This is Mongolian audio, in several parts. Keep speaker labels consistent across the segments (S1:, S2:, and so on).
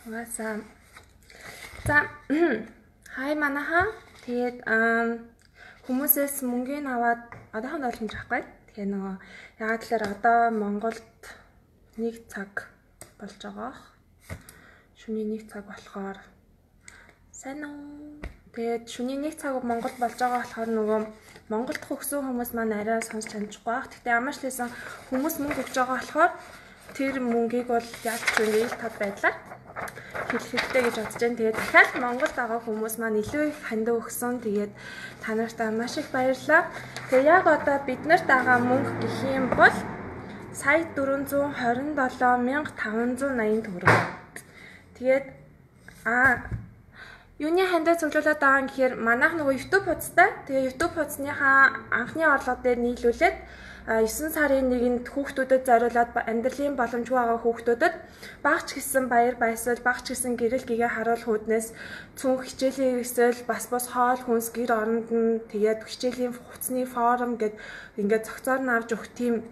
S1: Угаасаа. За, хай манаха. Тэгээд хүмүүсээс мөнгөний аваад одоохондоо боломж авахгүй. Тэгэхээр нөгөө ягаад гэхээр одоо Монголд 1 цаг болж байгаа. Шөнийн 1 цаг болохоор сайн уу? Тэгээд шөнийн 1 цаг Монголд болж байгаа болохоор нөгөө Монголд хөгсөн хүмүүс маань арай сонсч амжихгүй байх. Гэхдээ ямар ч лсэн хүмүүс мөнгө өгч байгаа болохоор тэр мөнгийг бол яг ч үгүй ил тод байдлаар хэлэх хэрэгтэй гэж бодож байна. Тэгээд дахиад Монголд байгаа хүмүүс маань илүү их хандив өгсөн. Тэгээд та нартай маш их баярлалаа. Тэгээд яг одоо бид нарт байгаа мөнгө гэх юм бол сая 427,580 төгрөг. Тэгээд юуны хандив цуглуулад байгаа юм гэхээр манайх нөгөө YouTube хуудастай. Тэгээ YouTube хуудасныхаа анхны орлого дээр нийлүүлээд 9 сарын 1-нд хүүхдүүдэд зориулаад амьдралын боломжгүй байгаа хүүхдүүдэд багч гэсэн баяр баясгал, багч гэсэн гэрэл гэгээ харуулах үүднээс цүнх хичээлийн хэрэгсэл, бас бус хоол хүнс гэр оронд нь тэгээд хичээлийн хувцсны форум гэд ингээд цогцоор нь авч өгөх тийм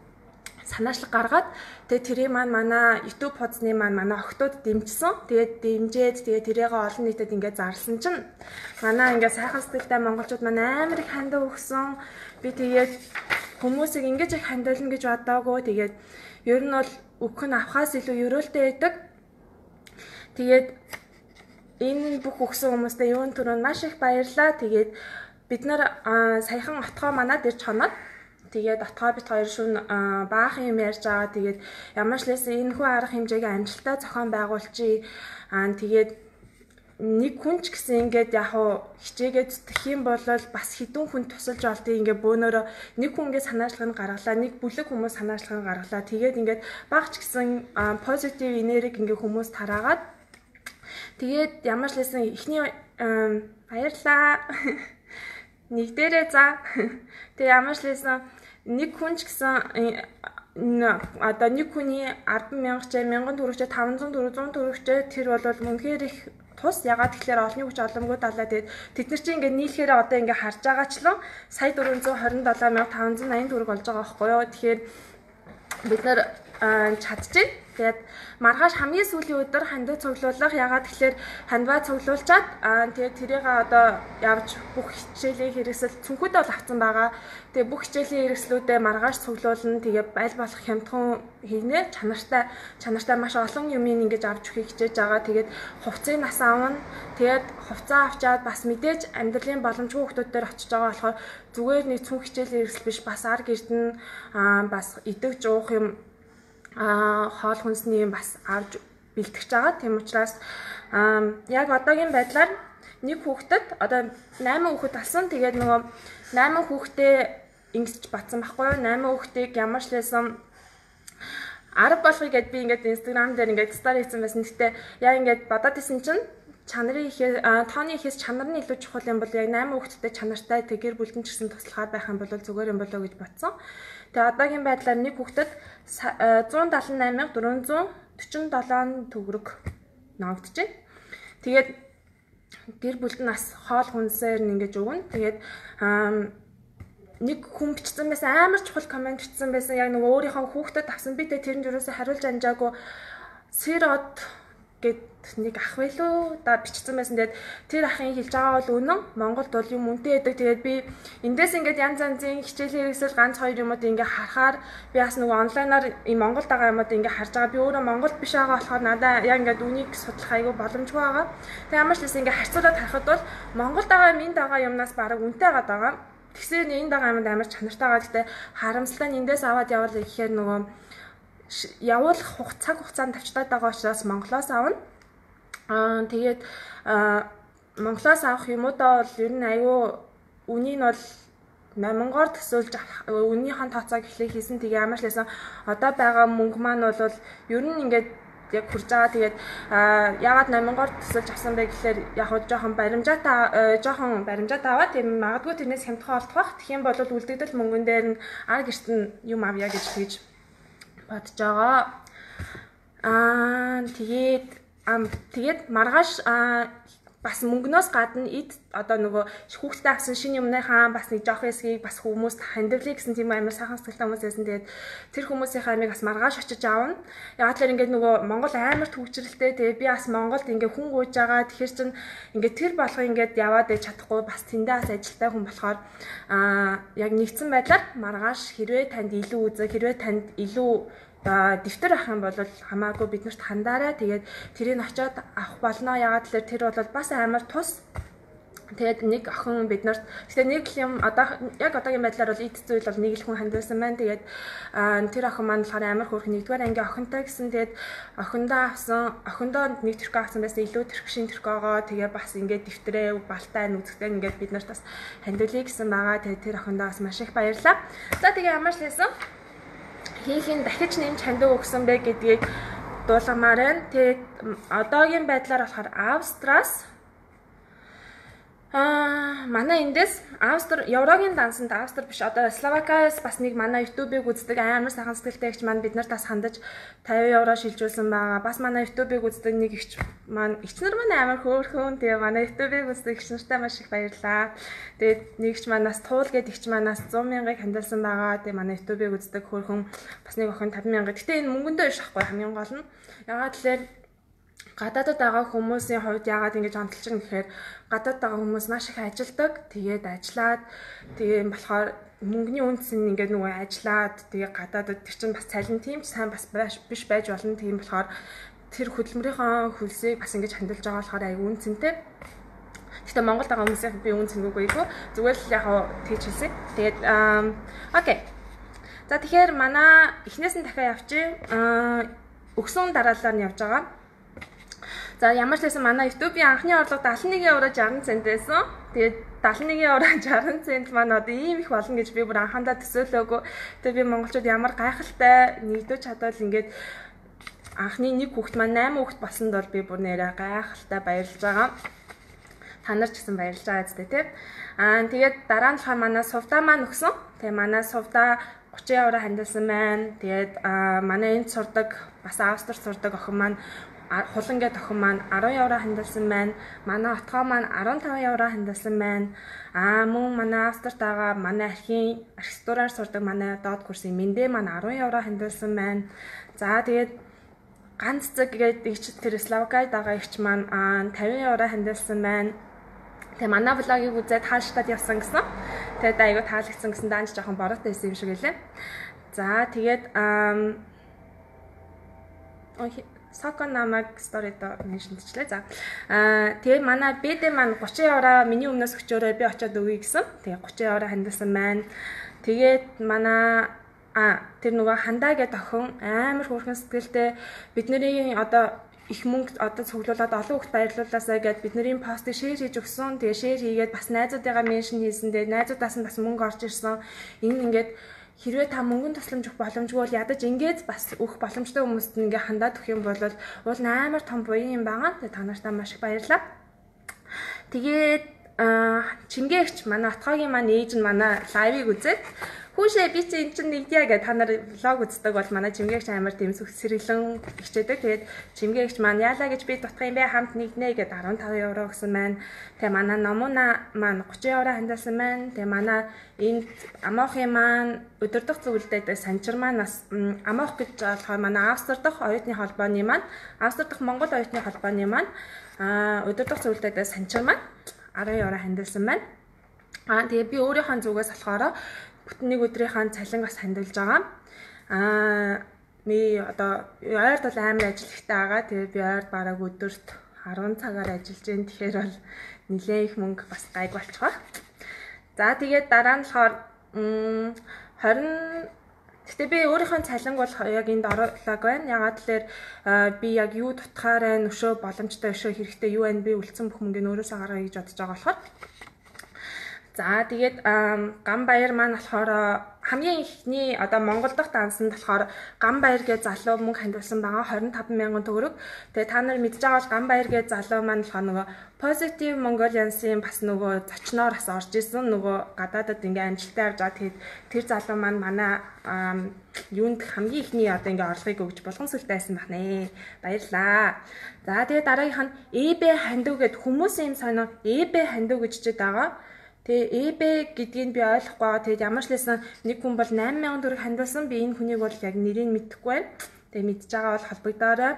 S1: санаачлаг гаргаад тэгээд тэрийг маань манай YouTube хуудасны маань манай охтууд дэмжсэн. Тэгээд дэмжээд тэгээд тэрийг олон нийтэд ингээд зарласан чинь манай ингээд сайхан сэтгэлтэй монголчууд маань амар их хандив өгсөн. Би тэгээд хүмүүсийг ингэж их хандивлна гэж бодоагүй. Тэгээд ер нь бол өгөх нь авахаас илүү ерөөлтэй байдаг. Тэгээд энэ бүх өгсөн хүмүүстээ юун түрүүнд маш их баярлалаа. Тэгээд бид нар саяхан отгоо манад ирж хоноод тэгээд отгоо бит хоёр шүн баахан юм ярьж байгаа. Тэгээд ямар ч лээс энэ хүү арга хэмжээг амжилттай зохион байгуулчих. Тэгээд нэг хүн ч гэсэн ингээд яг хуу хичээгээд зүтгэх юм бол бас хэдэн хүн тусалж олдгийг ингээд бөөнөрөө нэг хүн ингээд санаачлага нь гаргалаа, нэг бүлэг хүмүүс санаачлага нь гаргалаа. Тэгээд ингээд баг ч гэсэн позитив энерги ингээд хүмүүс тараагаад тэгээд ямар ч лээсэн эхний баярлаа. Нэг дээрээ за. Тэгээ ямар ч лээсэн нэг хүн ч гэсэн одоо нэг хүний 10,000 ч 1000 төгрөгч 500 төгрөг 100 төгрөгч тэр бол үнэхээр их тус. Ягаад тэгэхээр олонний хүч боломгүй далаа. Тэгээд тэд нар чинь ингээд нийлэхээр одоо ингээд харж байгаачлан сая 427,580 төгрөг болж байгаа байхгүй юу. Тэгэхээр бид нар чадчихэв. Тэгээд маргааш хамгийн сүүлийн өдөр хандив цуглуулах. Ягаад тэгэхээр хандиваа цуглуулчаад тэгээд тэрийг одоо явж бүх хичээлийн хэрэгсэл цүнхүүдээ бол авсан байгаа. Тэгээд бүх хичээлийн хэрэгслүүдээ маргааш цуглуулна. Тэгээд аль болох хямдхан хийнэ. Чанартай маш олон юмыг ингэж авч өгөхийг хичээж байгаа. Тэгээд хувцсыг нас авна. Тэгээд хувцас авчаад бас мэдээж амьдралын боломжгүй хүмүүс дээр очиж байгаа болохоор зүгээр нэг цүнх хичээлийн хэрэгсэл биш бас ар гэрдэн бас идэж уух юм хоол хүнсний юм бас авч бэлтгэж байгаа. Тийм учраас яг одоогийн байдлаар нэг хүүхдэд одоо 8 хүүхэд болсон. Тэгээд нөгөө 8 хүүхдээ ингэж батсан байхгүй юу? 8 хүүхдийг ямар ч лээсэн 10 болгоё гэд би ингээд Instagram дээр ингээд стори хийсэн байсан. Гэтэ яг ингээд бодоод исэн чинь чанарын ихээс тооны ихээс чанар нь илүү чухал юм бол яг 8 хүүхэдтэй чанартай тэг гэр бүлдэн ч гэсэн туслахаар байх юм бол зүгээр юм болоо гэж бодсон. Тэгээ одоогийн байдлаар нэг хүүхдэд 178,447 төгрөг ногдож байна. Тэгээд гэр бүлд нь бас хоол хүнсээр нь ингэж өгнө. Тэгээд нэг хүн бичсэн байсан, амар чухал комент бичсэн байсан. Яг нөгөө өөрийнхөө хүүхдэд авсан. Би тэ тэрэнд юусоо хариулж амжаагүй. Сэр од гэд нэг ах байлуу да бичсэн байсан. Тэгээд тэр ахын хэлж байгаа бол үнэн. Монголд бол юм үнэтэй байдаг. Тэгээд би эндээс ингээд янз янзын хичээлийн хэрэгсэл ганц хоёр юмуд ингээд харахаар би бас нөгөө онлайнаар ийм Монголд байгаа юмуд ингээд харж байгаа. Би өөрөө Монголд биш байгаа болохоор надаа яг ингээд үнийг судлах айгүй боломжгүй байгаа. Тэгээд ямар ч лээс ингээд харьцуулаад харахад бол Монголд байгаа юм энд байгаа юмнаас бараг үнэтэй байгаа. Тэгсээр энд байгаа юмд амар чанартай байгаа. Гэтэ харамсалтай нь эндээс аваад явал гэхээр нөгөө явуулах цаг хугацаанд тавчдаад байгаа учраас Монголоос авна. Тэгээд Монголоос авах юмудаа бол ер нь айгүй үнийг нь бол 8-оор төсөөлж үнийхэн тооцоог эхлэх хийсэн. Тэгээ ямар ч лээсэн одоо байгаа мөнгө маань бол ер нь ингээд яг хурж байгаа. Тэгээд яагаад 8-оор төсөөлж авсан бэ гэхээр яг хөө жоохон баримжаатай аваад тийм магадгүй тэрнээс хямдхан олдох бах. Тэгэх юм бол үлдэгдэл мөнгөн дээр нь ар гэрт нь юм авъя гэж тэгж бодож байгаа. Тэгээд маргааш бас мөнгнөөс гадна эд одоо нөгөө хүүхдээ авсан шинэ юмныхаа бас нэг жоох хэсгийг бас хүмүүст хандивлаа гэсэн тийм амар сайхан сэтгэлтэй хүмүүс байсан. Тэгээд тэр хүмүүсийнхаа амийг бас маргааш очиж аавна. Яг л ингээд нөгөө Монгол амар төвчрэлтэй. Тэгээд би бас Монголд ингээд хүн гуйж байгаа. Тэгэхээр чин ингээд тэр болго ингээд яваад байж чадахгүй бас тэндээ бас ажилтай хүн болохоор яг нэгдсэн байдлаар маргааш хэрвээ танд илүү үзэг, хэрвээ танд илүү дэвтэр авах юм бол хамаагүй биднэрт хандаарай. Тэгээд тэрийг очиод авах болно. Ягаад гэвэл тэр бол бас амар тус. Тэгээд нэг охин биднэрт гэтээ нэг юм одоо яг одоогийн байдлаар бол эд зүйл бол нэг л хүн хандуулсан байна. Тэгээд тэр охин маань болохоор амар хөөрхөн 1-р ангийн охинтой гэсэн. Тэгээд охиндоо авсан, охиндоо нэг тэрхүү авсан байсан, илүү тэрх шин тэрхөөгөө тэгээ бас ингээд дэвтрээ балтай нүцгтэй ингээд биднэрт бас хандуулъя гэсэн байгаа. Тэгээд тэр охиндоо бас маш их баярлалаа. За тэгээ ямар ч лээсэн хин дахиж нэмж хандив өгсөн бэ гэдгийг дуулгамаар байна. Тэгээд одоогийн байдлаар болохоор Австраас манай эндээс Австри Еврогийн дансанд Австри биш одоо Словакиас бас нэг манай YouTube-ыг үздэг амар сайхан сэтгэлтэй эгч маань бид нарт бас хандаж 50 евро шилжүүлсэн байгаа. Бас манай YouTube-ыг үздэг нэг эгч маань эгч нар маань амар хөөрхөн. Тэгээ манай YouTube-ыг үздэг эгч нартай маш их баярлалаа. Тэгээд нэг эгч манаас Туул гэдэг эгч манаас 100 мянгаыг хандуулсан байгаа. Тэгээ манай YouTube-ыг үздэг хөөрхөн бас нэг охин 50 мянга. Гэтэ энэ мөнгөндөө биш ахгүй хамгийн гол нь. Ягаад тэгэхээр гадаадад байгаа хүмүүсийн хувьд яагаад ингэж онцолж байгаа гэхээр гадаад байгаа хүмүүс маш их ажилдаг. Тэгээд ажиллаад тэгээ юм болохоор мөнгөний үндэс нь ингээд нөгөө ажиллаад тэгээ гадаадад тэр чинь бас цалин тийм ч сайн бас биш байж болно. Тийм болохоор тэр хөдөлмөрийнхөө хөлсийг бас ингэж хандилж байгаа болохоор аюу үн цэнтэй. Гэхдээ Монголд байгаа хүмүүсийн би үн цэнгүүгүй айгүй. Зүгээр л яг тэгж хэлсэн. Тэгээд окей. За тэгэхээр манай эхнээс нь дахиад явчих. Өгсөн дараалалаар нь явж байгаа. За ямар ч байсан манай YouTube-ийн анхны орлого 71 евро 60 цент байсан. Тэгээд 71 евро 60 цент маань одоо ийм их болно гэж би бүр анхандаа төсөөлөөгүй. Тэгээд би монголчууд ямар гайхалтай нэгдэж чадвал ингээд анхны нэг хүүхэд маань 8 хүүхэд болсонд бол би бүр нэрээ гайхалтай баярлж байгаа. Та нар ч гэсэн баярлж байгаа зү тэ. Тэгээд дараа нь болохоор манай сувда маань өгсөн. Тэгээд манай сувда 30 евро хандилсан байна. Тэгээд манай энд сурдаг бас Австрид сурдаг охин маань Хулан гээд охин маань 10 евро хандилсан байна. Манай отгоо маань 15 евро хандилсан байна. Мөн манай Австрид байгаа манай архийн архитектураар сурдаг манай доод курсын Мэндэ маань 10 евро хандилсан байна. За тэгээд ганц цэг гээд игч тэр Словакид байгаа игч маань 50 евро хандилсан байна. Тэгээ манай влогийг үзээд хаалштад явсан гэсэн. Тэгээд айгүй таалагдсан гэсэн даанч жоохон бороотой байсан юм шиг байлаа. За тэгээд Соко намайг сторид меншнтчлээ. За. Тэгээ манай БД маань 30 евро миний өмнөөс өчөөрэй би очиод өгье гэсэн. Тэгээ 30 евро хандилсан байна. Тэгээд манай тэр нөгөө хандаа гэдэг охин амар хөөрхөн сэтгэлтэй бидний одоо их мөнгө одоо цуглуулад олон хүүхд баярлуулаасаа гэд бидний постыг шеэр хийж өгсөн. Тэгээ шеэр хийгээд бас найзуудыгаа меншн хийсэн. Тэгээ найзуудаас нь бас мөнгө орж ирсэн. Энэ ингээд хэрвээ та мөнгөн тусламж өгөх боломжгүй бол ядаж ингээд бас өгөх боломжтой хүмүүст ингээ хандаад өгөх юм бол уул амар том буян юм байгаа. Тэгээ та нартай маш их баярлалаа. Тэгээд Чингээгч манай отгоогийн маань ээж нь манай лайвыг үзээд хүүшээ би чи эн чинь нэгдье гэж та нар влог үздэг бол манай Чимгээгч амар тийм сэргэлэн хичээдэг. Тэгээд Чимгээгч маань яалаа гэж би дутах юм бэ хамт нэгнэ гэд 15 евро өгсөн байна. Тэгээ манай Номуна маань 30 евро хандуулсан байна. Тэгээ манай энд Амоохын маань удирдах зөвлөлдөд Санчир маань бас Амоох гэж болохоор манай Австри дахь оюутны холбооны маань Австри дахь Монгол оюутны холбооны маань удирдах зөвлөлдөд Санчир маань 10 евро хандуулсан байна. Тэгээ би өөрийнхөө зүгээс болохоор бүтэн нэг өдрийнхөө цалин бас хандуулж байгаа. Би одоо ойрд бол амар ажил ихтэй байгаа. Тэгээ би ойрд бараг өдөрт 10 цагаар ажиллаж байна. Тэгэхээр бол нэлээд их мөнгө бас гайг болчих واخ. За тэгээд дараа нь болохоор 20 Гэтэ би өөрийнхөө цалинг бол яг энд оруулаагүй байна. Ягаад тэгэхээр би яг юу дутахаар байна, өшөө боломжтой өшөө хэрэгтэй юу байна би үлдсэн бүх мөнгийг өөрөөсөө гаргая гэж бодож байгаа болохоор. За тэгээд гам баяр маань болохоор хамгийн ихний одоо Монгол дахь дансанд болохоор Гамбаяр гэж залуу мөнгө хандуулсан байгаа 25,000 төгрөг. Тэгээ та нар мэдж байгаа бол Гамбаяр гэж залуу маань болохоор нөгөө Positive Mongolians-ийн бас нөгөө зочноор бас орж исэн. Нөгөө гадаадад ингээ амжилттай авч байгаа. Тэгээд тэр залуу маань манай юунд хамгийн ихний одоо ингээ орлогыг өгч булган сүлтэй байсан бахнэ. Баярлаа. За тэгээ дараагийнх нь ЭБ хандив гэд хүмүүсийн юм сонио ЭБ хандив гэж чихэд байгаа. Тэгээ ЭБ гэдгийг би ойлгохгүй байгаа. Тэгээд ямар ч лсэн нэг хүн бол 8,000 төгрөг хандуулсан. Би энэ хүнийг бол яг нэрийг мэдэхгүй байна. Тэгээ мэдж байгаа бол холбогдоорой.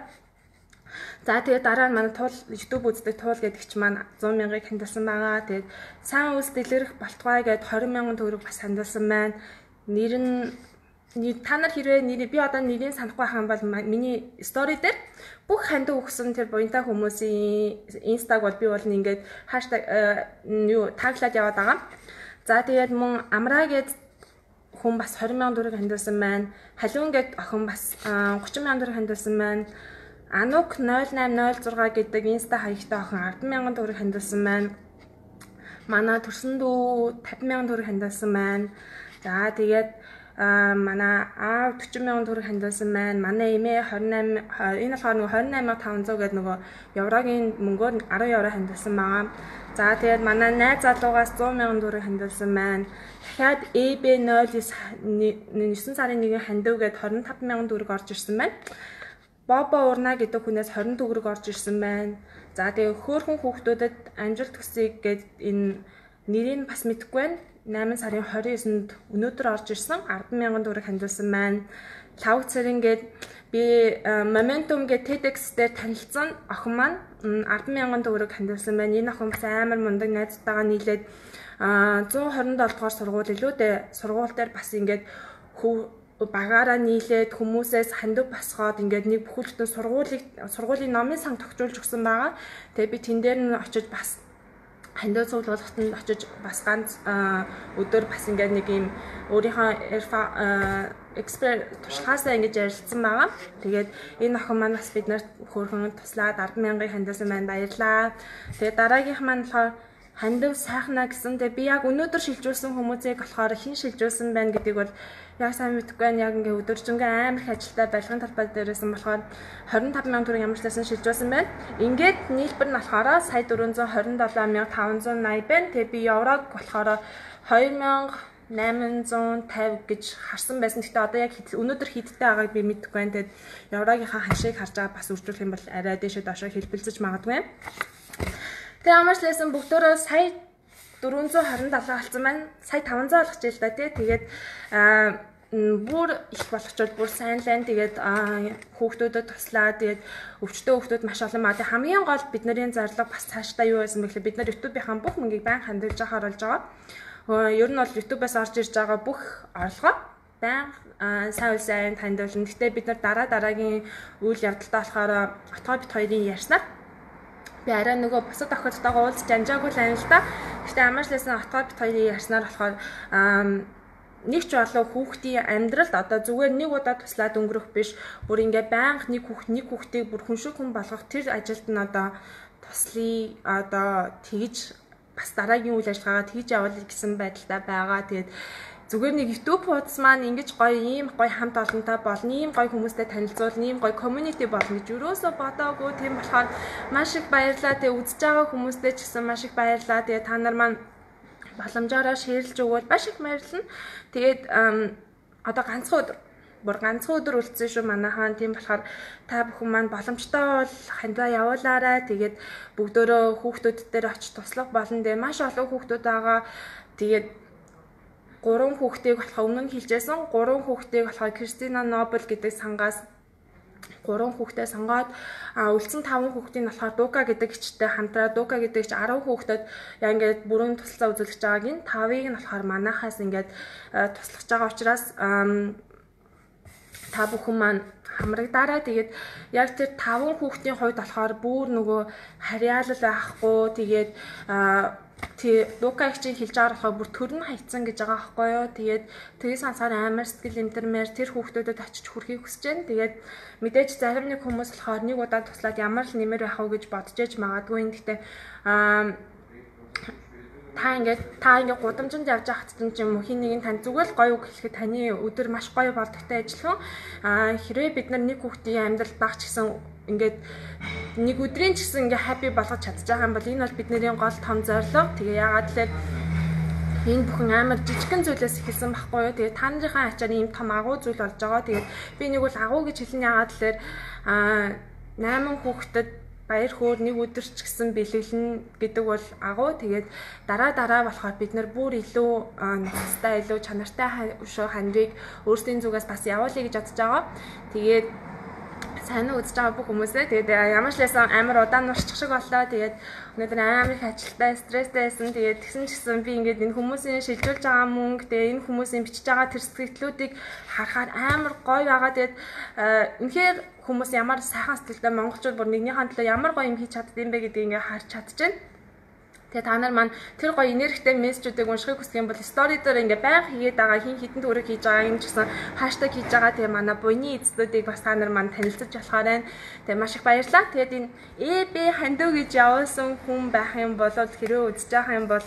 S1: За тэгээ дараа нь манай туул YouTube үздэг туул гэдэг ч маань 100,000-ыг хандуулсан байгаа. Тэгээд сайн үйлс дэлгэрэх болтугай гэд 20,000 төгрөг бас хандуулсан байна. Нэр нь та нар хэрвээ нэр би одоо нэрийг санахгүй байх юм бол миний story дээр бүх хандив өгсөн тэр буянтай хүмүүсийн инстаг бол би бол ингээд хаштаг юу таглаад яваад байгаа. За тэгээд мөн Амраа гэд хүн бас 20,000 төгрөг хандуулсан байна. Халиун гэд охин бас 30,000 төгрөг хандуулсан байна. Анук 0806 гэдэг инста хаягтай охин 10,000 төгрөг хандуулсан байна. Манай төрсөн дүү 50,000 төгрөг хандуулсан байна. За тэгээд манай аав 40,000 төгрөг хандуулсан байна. Манай эмээ 28 энэ болохоор нөгөө 28,500 гэдэг нөгөө еврогийн мөнгөөр 10 евро хандуулсан байгаа. За тэгээд манай найз залуугаас 100,000 төгрөг хандуулсан байна. Дахиад EB09 9 сарын 1-ний хандив гээд 25,000 төгрөг орж ирсэн байна. Бобо Урна гэдэг хүнээс 20 төгрөг орж ирсэн байна. За тэгээ хөөхөн хүүхдүүдэд амжилт хүсье гээд энэ нэрийг бас мэдэхгүй байна. 8 сарын 29-нд өнөөдөр орж ирсэн 10,000 төгрөг хандуулсан байна. Лавг цэрэн гээд би Momentum гээд TEDx дээр танилцсан охин маань 10,000 төгрөг хандуулсан байна. Энэ охин бас амар мундаг найзтайгаа нийлээд 127 дугаар сургууль илүү дээ. Сургууль дээр бас ингээд багаараа нийлээд хүмүүсээс хандив босгоод ингээд нэг бүхэл бүтэн сургуулийн номын сан тогтжуулж өгсөн байгаа. Тэгээ би тэн дээр нь очиж бас хандив цуглуулгад нь очиж бас ганц өдөр бас ингээд нэг юм өөрийнхөө эксперт туршлагаасаа ингэж ярилцсан байгаа. Тэгээд энэ охин маань бас бид нарт хөөрхөн туслаад 10,000-ыг хандивсан байна. Баярлаа. Тэгээд дараагийнх маань болохоор хандив сайхнаа гэсэн. Тэгээ би яг өнөөдөр шилжүүлсэн хүмүүсийг болохоор хэн шилжүүлсэн байна гэдгийг бол яг сайн мэдэхгүй байна. Яг ингээ өдөржингөө амар их ажилтай барилгын талбай дээрсэн болохоор 25,000 төгрөг ямар ч байсан шилжүүлсэн байна. Ингээд нийлбэр нь болохоор сая 427,580 байна. Тэгээ би еврог болохоор 2,850 гэж харсан байсан. Гэхдээ одоо яг өнөөдөр хэдтэй байгааг би мэдэхгүй байна. Тэгээд еврогийнхаа ханшийг харж байгаа бас үржүүлэх юм бол арай дээшээ доошоо хэлбэлзэж магадгүй. Тэгээ ямар ч лсэн бүгдөө сая 427 болсон байна. Сая 500 болгоч л да тий. Тэгээд бүр их болгочвол бүр сайн лайн. Тэгээд хүүхдүүдэд туслаа. Тэгээд өвчтөн хүүхдүүд маш олон маа. Тэгээд хамгийн гол бидний зорилго бас цаашдаа юу байсан бэ гэхээр бид нар YouTube-ийн бүх мөнгийг байн хандивж байхаар болж байгаа. Ер нь бол YouTube-аас орж ирж байгаа бүх орлогоо байн сайн улсын хандивлна. Гэтэ бид нар дараа дараагийн үйл явдалтай болохоор отгой бит хоёрын ярьснаар би арай нөгөө бусад охидтойгоо уулзч амжаагүй л байна л да. Гэхдээ ямар ч лсэн отгой бит хоёрын ярьснаар болохоор нэг ч болов хүүхдийн амьдралд одоо зүгээр нэг удаа туслаад өнгөрөх биш. Бүр ингээ байнга нэг хүүхдийг бүр хүн шиг хүн болгох тэр ажилд нь одоо туслая одоо тэгж бас дараагийн үйл ажиллагаагаа тэгж явуулъя гэсэн байдалтай байгаа. Тэгээд зүгээр нэг YouTube хуудас маань ингэж гоё ийм гоё хамт олонтой болно, ийм гоё хүмүүстэй танилцуулна, ийм гоё community болно гэж юусоо бодоагүй. Тийм болохоор маш их баярлалаа. Тэгээ үзэж байгаа хүмүүстээ ч гэсэн маш их баярлалаа. Тэгээ та нар маань боломжоороо шеэрлж өгвөл маш их баярлана. Тэгээд одоо ганцхан өдөр үлдсэн шүү манайхан. Тийм болохоор та бүхэн маань боломжтой бол хандаа явуулаарай. Тэгээд бүгдөө хүүхдүүд дээр очиж туслах болно. Тэгээ маш олон хүүхдүүд байгаа. Тэгээд 3 хүүхдийг болохоор өмнө нь хэлжсэн. 3 хүүхдийг болохоор Кристина Нобел гэдэг сангаас 3 хүүхдээ сонгоод үлдсэн 5 хүүхдийг болохоор Дука гэдэг эгчтэй хамтраа Дука гэдэг эгч 10 хүүхдэд яа ингээд бүрэн туслалцаа үзүүлж байгааг нь 5-ыг нь болохоор манайхаас ингээд туслах байгаа учраас та бүхэн маань хамрагдаарай. Тэгээд яг тэр 5 хүүхдийн хувьд болохоор бүр нөгөө харьяалал байхгүй. Тэгээд Лука эгчийн хэлж байгаа болохоор бүр төр нь хайцсан гэж байгаа байхгүй юу. Тэгээд тгий сансаар амар сэтгэл эмтэрмээр тэр хүүхдүүдэд очиж хүрэхийг хүсэж байна. Тэгээд мэдээж зарим нэг хүмүүс болохоор нэг удаа туслаад ямар л нэмэр байх вэ гэж бодож яж магадгүй. Гэхдээ Та ингээд гудамжинд явж байхад ч юм уу хин нэгэн тань зүгээр л гоё үг хэлэхэд таны өдөр маш гоё болдогтой адилхан хэрвээ бид нар нэг хүүхдийн амьдрал баг ч гэсэн ингээд нэг өдрийн ч гэсэн ингээд happy болгож чадчих юм бол энэ бол бидний гол том зорилго. Тэгээ яагаад л энэ бүхэн амар жижигхэн зүйлээс эхэлсэн байхгүй юу. Тэгээд та нарынхаа ачаар ийм том агуу зүйл болж байгаа. Тэгээд би нэг бол агуу гэж хэлнэ, яагаад л 8 хүүхдэд баяр хөөр нэг өдөр ч гэсэн бэлэглэн гэдэг бол агуу. Тэгээд дараа дараа болохоор бид нар бүр илүү ноцтой, илүү чанартай өшөө хандвыг өөрсдийн зүгээс бас явуулъя гэж бодож байгаа. Тэгээд сайн уу, үзэж байгаа бүх хүмүүсээ. Тэгээд ямар ч лээсэн амар удаан нурчих шиг боллоо. Тэгээд өнөөдөр амар их ажилтай, стресстэй байсан. Тэгээд тэгсэн ч гэсэн би ингээд энэ хүмүүсийн шилжүүлж байгаа мөнгө, тэгээд энэ хүмүүсийн бичиж байгаа тэр сэтгэлдлүүдийг харахаар амар гоё байгаа. Тэгээд үнэхээр хүмүүс ямар сайхан сэтгэлтэй, монголчууд бүр нэгнийхээ төлөө ямар гоё юм хийж чаддсан бэ гэдгийг ингээд харж чадчихэв. Тэгээ та нар маань тэр гоё энергитэй мессежүүдийг уншихыг хүсэх юм бол story дээр ингээ байнга хийгээд байгаа, хин хитэн төгрөг хийж байгаа юм ч гэсэн хаштаг хийж байгаа. Тэгээ манай буйны эцдүүдийг бас та нар маань танилцаж болохоор байна. Тэгээ маш их баярлалаа. Тэгээд энэ ЭБ хандив гэж явуулсан хүн байх юм бол, хэрвээ үзэж байгаа юм бол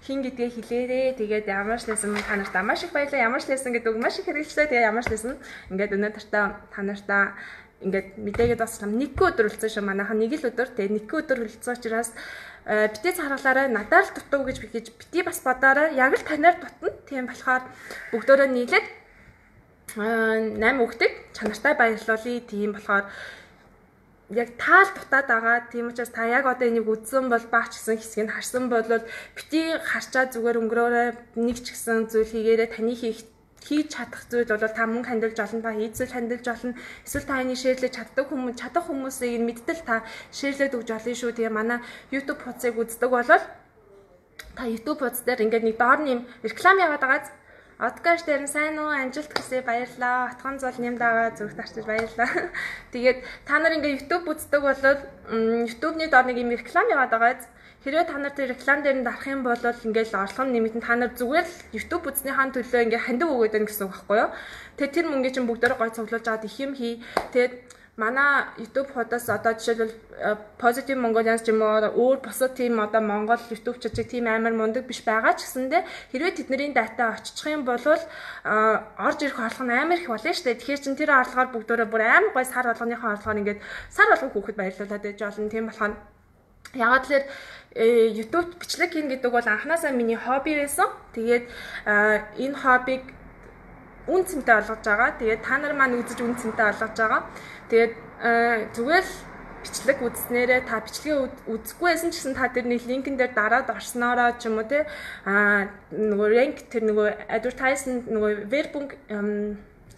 S1: хин гэдгээ хэлээрээ. Тэгээд ямар ч лсэн та нарт маш их баярлалаа. Ямар ч лсэн гэдэг үг маш их хэрэглэжлээ. Тэгээ ямар ч лсэн ингээд өнөөдөртөө та нартай ингээд мэдээгээд бас нэг өдөр үлдсэн шүү. Манайхан нэг л өдөр. Тэгээ нэг өдөр үлдсэн учраас битээ царгалаарай, надаар л дутуу гэж би гэж бити бас бодоорой. Яг л танаар дутна. Тийм болохоор бүгдөө нийлээд 8 хүүхдийг чанартай баярлуулъя. Тийм болохоор яг таал дутаад байгаа. Тийм учраас та яг одоо энийг үзсэн бол, баач гэсэн хэсгийг харсан бол бити харчаа зүгээр өнгөрөөрэй, нэг ч гэсэн зүйл хийгээрэй. Таны хийх хийж чадах зүйл бол та мөнгө хандилж болно, та хийцэл хандилж болно. Эсвэл та энийг share лэж чаддаг хүмүүс, чадах хүмүүсийг мэдтэл та share лээд өгч болно шүү. Тэгээ манай YouTube хуудсыг үздэг бол та YouTube хуудас дээр ингээд нэг доор нэм реклам яваад байгааз. Откаш дээр нь сайн уу, амжилт хүсье, баярлаа. Отгон зул нэм дагаа зүрх тарчиж баярлаа. Тэгээд та нар ингээд YouTube үздэг бол YouTube-ны доор нэг юм реклам яваад байгааз. Хэрвээ та нар тэр реклам дээр нь дарах юм бол ингээл орлого нь нэмэгдэн, та нар зүгээр л YouTube үзснийхаа төлөө ингээ хандив өгөөд байна гэсэн үг байхгүй юу? Тэгээд тэр мөнгийг чинь бүгдээрээ гой цуглуулж аваад их юм хий. Тэгээд манай YouTube хуудас одоо жишээлбэл Positive Mongolians ч юм уу, өөр бусад тийм одоо Монгол YouTube ч тийм амар мундаг биш байгаа ч гэсэндээ хэрвээ тэдний дата оччих юм бол орж ирэх орлого нь амар их болно шүү дээ. Тэгэхээр чин тэр орлогоор бүгдөө бүр амар гой сар болгоныхоо орлогоор ингээд сар болгон хүүхэд баярлуулад байж болно. Тийм болохоор ягаад тэгэхээр YouTube бичлэг хийнэ гэдэг бол анханасаа миний хобби байсан. Тэгээд энэ хоббиг үн цэнтэй болгож байгаа. Тэгээд та нар маань үзэж үн цэнтэй болгож байгаа. Тэгээд зүгээр л бичлэг үзснээрээ, та бичлэгээ үзэхгүй байсан ч гэсэн та тэр нэг link эн дээр дараад орсноороо ч юм уу те нөгөө rank, тэр нөгөө advertisement, нөгөө Werbung,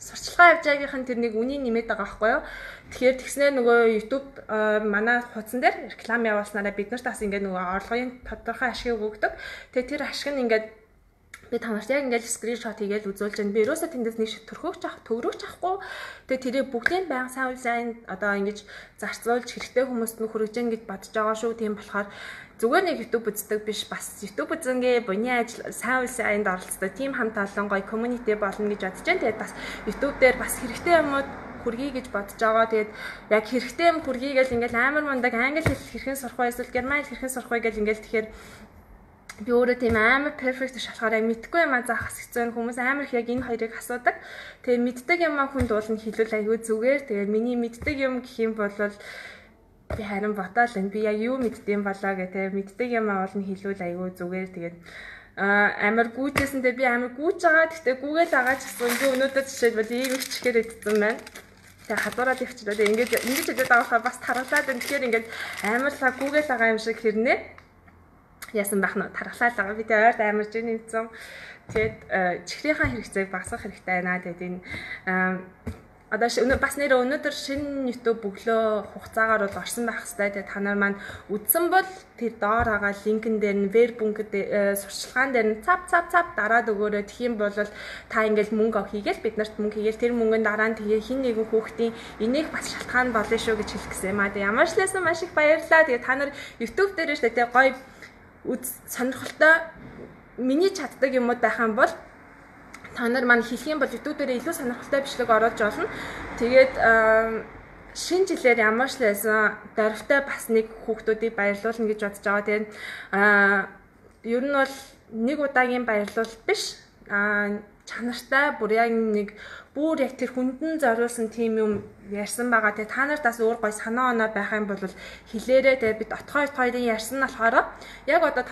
S1: сурчлагын явж байгаагийнх нь тэр нэг үнийг нэмээд байгаа байхгүй юу. Тэгэхээр тэгснээр нөгөө YouTube манай хуудсан дээр реклам явуулснараа бид нарт бас ингээд нөгөө орлогын тодорхой ашиг өгдөг. Тэгээ тэр ашиг нь ингээд би та нарт яг ингээд screenshot хийгээл үзүүлж байна. Би ерөөсөө тэндээс нэг шиг төрхөөгч авах, төгрөгч авахгүй. Тэгээ тэрийг бүгдийн байнга сайн үйл сайн одоо ингэж зарцуулж хэрэгтэй хүмүүст нь хүргэж гин гэж бодож байгаа шүү. Тийм болохоор зүгээр нэг YouTube үздэг биш, бас YouTube үзэнгээ буйны ажил, сайн үйл сайнд оролцдог тийм хамт олон гоё community болно гэж бодож байна. Тэгээд бас YouTube дээр бас хэрэгтэй юмуд хүргэе гэж бодож байгаа. Тэгээд яг хэрэгтэй юм хүргэе гэл ингээл амар мундаг англи хэл хэрхэн сурах вэ, эсвэл герман хэл хэрхэн сурах вэ гэл ингээл, тэгэхээр би өөрөө тийм амар perfect шалахаар яг мэдгүй юм а заах хэцүү. Хүмүүс амар их яг энэ хоёрыг асуудаг. Тэгээ мэддэг юм а хүн дуулна хэлвэл айгүй зүгээр. Тэгээ миний мэддэг юм гэх юм бол би харин ботоол энэ би яг юу мэддэм болоо гэх те, мэддэг юм а бол нь хэлвэл айгүй зүгээр. Тэгээд амар гүйжсэндээ би амар гүйж байгаа. Гэхдээ гүгээл байгаа ч гэсэн би өнөөдөр жишээлбэл ийм их чихээр идсэн байна. Тэгээ хадуураад явчихлаа. Тэгээ ингээд ингэж хэлээд байгаа болохоор бас таргалаад байна. Тэгэхээр ингээд амар л гүгээл байгаа юм шиг хэрнээ яасан байх нь тархлаа л байгаа. Би тэгээ ойрт амар жин нэмсэн. Тэгээд чихрийнхаа хэрэгцээг багасгах хэрэгтэй байна. Тэгээд энэ одоо бас нэр өнөөдөр шинэ YouTube өглөө хугацаагаар бол орсон байх хэвээр. Тэгээ та нар маань үзсэн бол тэр доор байгаа link эн дээр нь Werbung сурчлагаан дээр нь цап цап цап дараад өгөөрэй. Тэгэх юм бол та ингээл мөнгө хийгээл, бид нарт мөнгө хийгээл, тэр мөнгөн дараа нь тэгээ хин нэгэн хүүхдийн энийх бас шалтгаан болно шүү гэж хэлэх гэсэн юм аа. Тэгээ ямар ч лээсэн маш их баярлалаа. Тэгээ та нар YouTube дээр шүү дээ гоё үз сонирхолтой миний чаддаг юмуд байх юм бол та нар маань хэлэх юм бол YouTube дээр илүү сонирхолтой бичлэг оруулж болно. Тэгээд шинэ жилээр ямар ч лээсэн дөрвтэй бас нэг хүүхдүүдийг баярлуулна гэж бодож байгаа. Тэгээд Ер нь бол нэг удаагийн баярлалт биш. Чанартай бүр яг нэг бүр яг тэр хүндэн зориулсан тийм юм ярьсан байгаа. Тэгээ та нарт бас өөр гой санаа оноо байх юм бол хэлээрээ. Тэгээ бид отгой хоёрын ярьсан нь болохоор яг одоо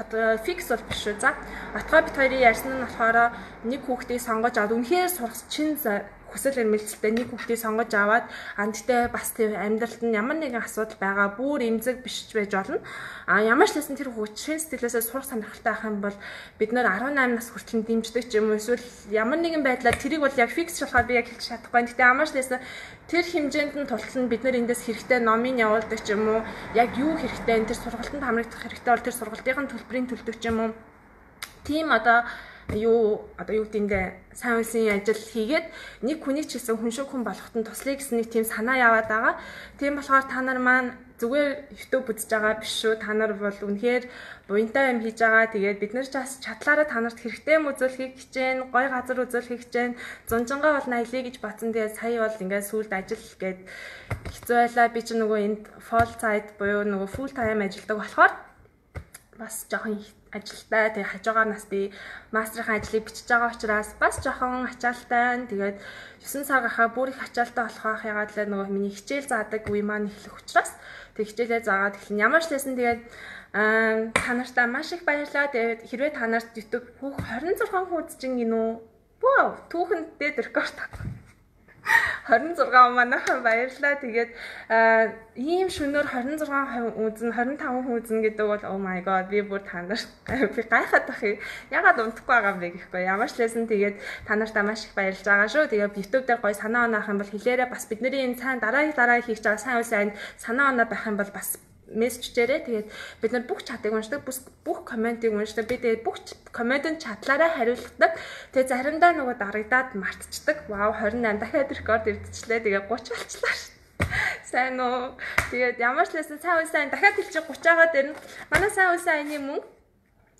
S1: фикс бол биш шүү. За отгой бит хоёрын ярьсан нь болохоор нэг хүүхдийг сонгож аваад үнэхээр сурах чин хүсэл эрмэлзэлтэй нэг хүүхдийг сонгож аваад андтай бас тэр амьдралд нь ямар нэгэн асуудал байгаа бүр эмзэг биш байж болно. Ямар ч байсан тэр хүүхд шин сэтгэлээсээ сурах сонирхолтой байх юм бол бид нэр 18 нас хүртэл дэмждэг ч юм уу эсвэл ямар нэгэн байдлаар тэрийг бол яг фикс болохоор би яг хэлж чадахгүй. Гэтэ ямар ч байсан тэр хэмжээнд нь тултал нь бид нэр эндээс хэрэгтэй номыг явуулдаг ч юм уу яг юу хэрэгтэй тэр сургалтанд хамрагдах хэрэгтэй бол тэр сургалтын төлбөрийг төлдөг ч юм уу. Тийм одоо юу одоо юу гэдэндээ сайн улсын ажил хийгээд нэг хүнийг ч гэсэн хүн шиг хүн болоход нь туслая гэсэн нэг тийм санаа яваад байгаа. Тийм болохоор та нар маань зүгээр YouTube үзэж байгаа биш шүү. Та нар бол үнэхээр буянтай юм хийж байгаа. Тэгээд бид нар ч бас чадлаараа та нарт хэрэгтэй юм үзүүлэхийг хичээн, гой газар үзүүлэхийг хичээн, зунжангаа бол наялъя гэж батсан. Тэгээд сая бол ингээд сүүлд ажил гээд хэцүү байлаа. Би ч нөгөө энд full time буюу нөгөө full time ажилладаг болохоор бас жоохон ажилтай. Тэгээ хажуугаар нас би мастерын ажлыг бичиж байгаа учраас бас жоохон ачаалтай. Тэгээд 9 сар гарахаа бүр их ачаалтай болох байх. Ягаад л нөгөө миний хичээл заадаг үе маань эхлэх учраас тэг хичээлээ заагаад эхэлнэ. Ямар ч лсэн тэгээд та нартай маш их баярлалаа. Тэгээд хэрвээ та нарт YouTube хүүх 26 хүн үзэж гин үү? Вау, түүхэн дээд рекорд. 26 манайхан баярлалаа. Тэгээд ийм шөнөөр 26 хүн үзнэ, 25 хүн үзнэ гэдэг бол oh my god би бүр та нарт би гайхаад байх юм. Ягаад унтахгүй байгаа юм бэ гэхгүй. Ямар ч лсэн тэгээд та нартай маш их баярлж байгаа шүү. Тэгээд YouTube дээр гоё санаа оноох юм бол хэлээрээ бас бидний энэ сайн дараа хийж байгаа сайн үйл санаа оноо байх юм бол бас мессежээрээ. Тэгээд бид нар бүх чатыг уншдаг, бүх комментиг уншдаг. Би тэгээд бүх комментэнд чатлаараа хариулдаг. Тэгээд заримдаа нөгөө дарагдаад мартчихдаг. Вау 28 дахиад рекорд эвдчихлээ. Тэгээд 30 болчлаа шүү. Сайн уу. Тэгээд ямар ч лсэн сайн үйл сайн дахиад хэлчих 30 байгаа дэр нь манай сайн үйл сайны мөнгө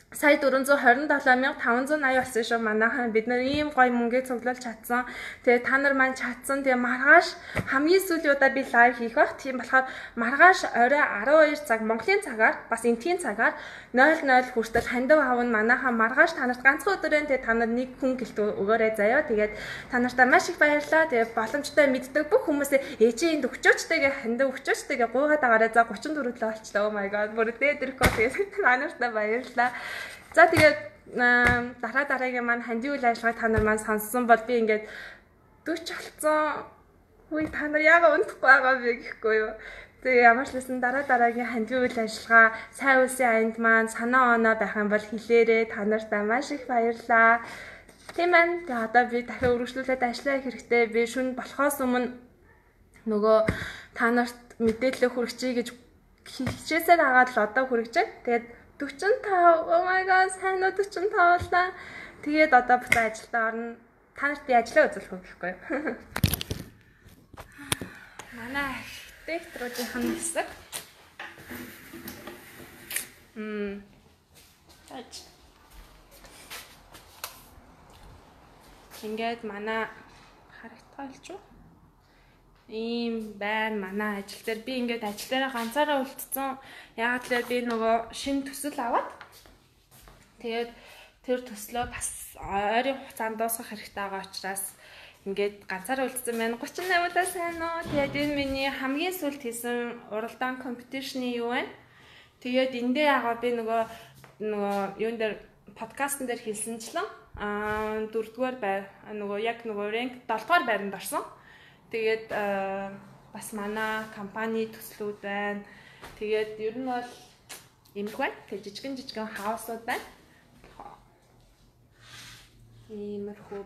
S1: сая 427,580 болсон шүү. Манайхан бид нар ийм гоё мөнгийг цуглуулж чадсан. Тэгээ та нар маань чадсан. Тэгээ маргааш хамгийн сүүлийн удаа би лайв хийх байх. Тийм болохоор маргааш орой 12 цаг Монголын цагаар бас энтхийн цагаар 00 хүртэл хандив авна. Манайхан маргааш та нарт ганцхан өдөр байна. Тэгээ та нар нэг хүн гэлт өгөөрэй заяа. Тэгээд та нартай маш их баярлалаа. Тэгээ боломжтой мэддэг бүх хүмүүсээ ээжээ энд өгчөөчтэйгээ хандив өгчөөчтэйгээ гуйгаад агаарай. За 34 төлөө болчлоо. Oh my god. Бүр дээд рекорд. Тэгээд та нартай баярлалаа. За тэгээд дараагийн маань хандив үйл ажиллагааг та нар маань сонссон бол би ингээд 40 болцсон. Хүй та нар яагаад унтахгүй байгаа вэ гэхгүй юу. Тэгээ ямар ч лсэн дараагийн хандив үйл ажиллагаа сайн үлсийн аянд маань санаа оноо байх юм бол хэлээрээ. Та нартай маш их баярлалаа. Тийм байна. Тэгээ одоо би дахиад үргэлжлүүлээд ажиллах хэрэгтэй. Би шүн болохоос өмнө нөгөө та нарт мэдээлэл хүргэчихье гэж хичээсээр агаад л одоо хүргэжээ. Тэгээд 45 oh my god сайн уу 45 боллоо. Тэгээд одоо буцаа ажилдаа орно. Та нарт би ажлаа үзүүлэх үү гэхгүй юу? Манай архитекторуудын хэсэг. Тач. Ингээд манай харагдах болж юу? Ийм байна манай ажил дээр. Би ингээд ажил дээрээ ганцаараа үлдсэн. Яагаад гэвэл би нөгөө шинэ төсөл аваад тэгээд тэр төслөө бас ойрын хугацаанд дуусгах хэрэгтэй байгаа учраас ингээд ганцаараа үлдсэн байна. 38 удаа сайн уу. Тэгээд энэ миний хамгийн сүүлд хийсэн уралдаан компетишны юу вэ? Тэгээд эндээ ягаа би нөгөө юун дээр подкастн дээр хэлсэнчлэн 4-р байр нөгөө яг нөгөө рэнк 7-р байранд орсон. Тэгээд бас манай компани төслүүд байна. Тэгээд ер нь бол иймэрхүү байна. Тэгээд жижигэн хаусууд байна. Иймэрхүү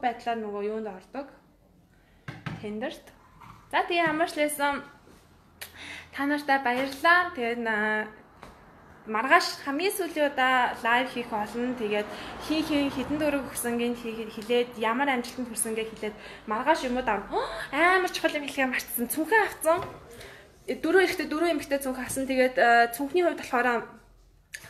S1: байдлаар нөгөө юунд ордог? Тендерт. За тэгээ ямар ч лсэн та нартай баярлалаа. Тэгээд маргааш хамгийн сүүлийн удаа лайв хийх болно. Тэгээд хин хэдэн төгрөг өгсөнгийг хэлээд ямар амжилтанд хүрсэнгээ хэлээд маргааш юмуд амар чухал юм хэлхээ мартсан. Цүнхэн авцсан. Дөрөв эрэгтэй дөрөв эмэгтэй цүнх авсан. Тэгээд цүнхний хувьд болохоор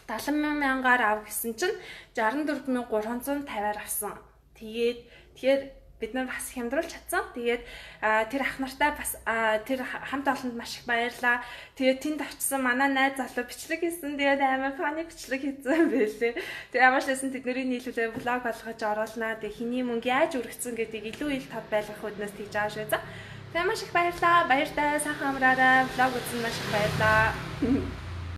S1: 70,000-аар ав гэсэн чинь 64,350-аар авсан. Тэгээд тэгэхээр Бид нар бас хямдруулж чадсан. Тэгээд тэр ах нартай бас тэр хамт олонд маш их баярлаа. Тэгээд тэнд очисон манай найз залуу бичлэг хийсэн. Тэгээд амар funny бичлэг хийсэн байлээ. Тэгээд ямар ч байсан тэдний нийлүүлээ vlog болгож оруулнаа. Тэгээд хэний мөнгө яаж өргөцсөн гэдгийг илүү ил тод байлгах үүднээс тэгж байгаа шүү. За. Тэгээд маш их баярлаа. Баяртай сайхан амраарай. Vlog үзсэн маш их баярлаа.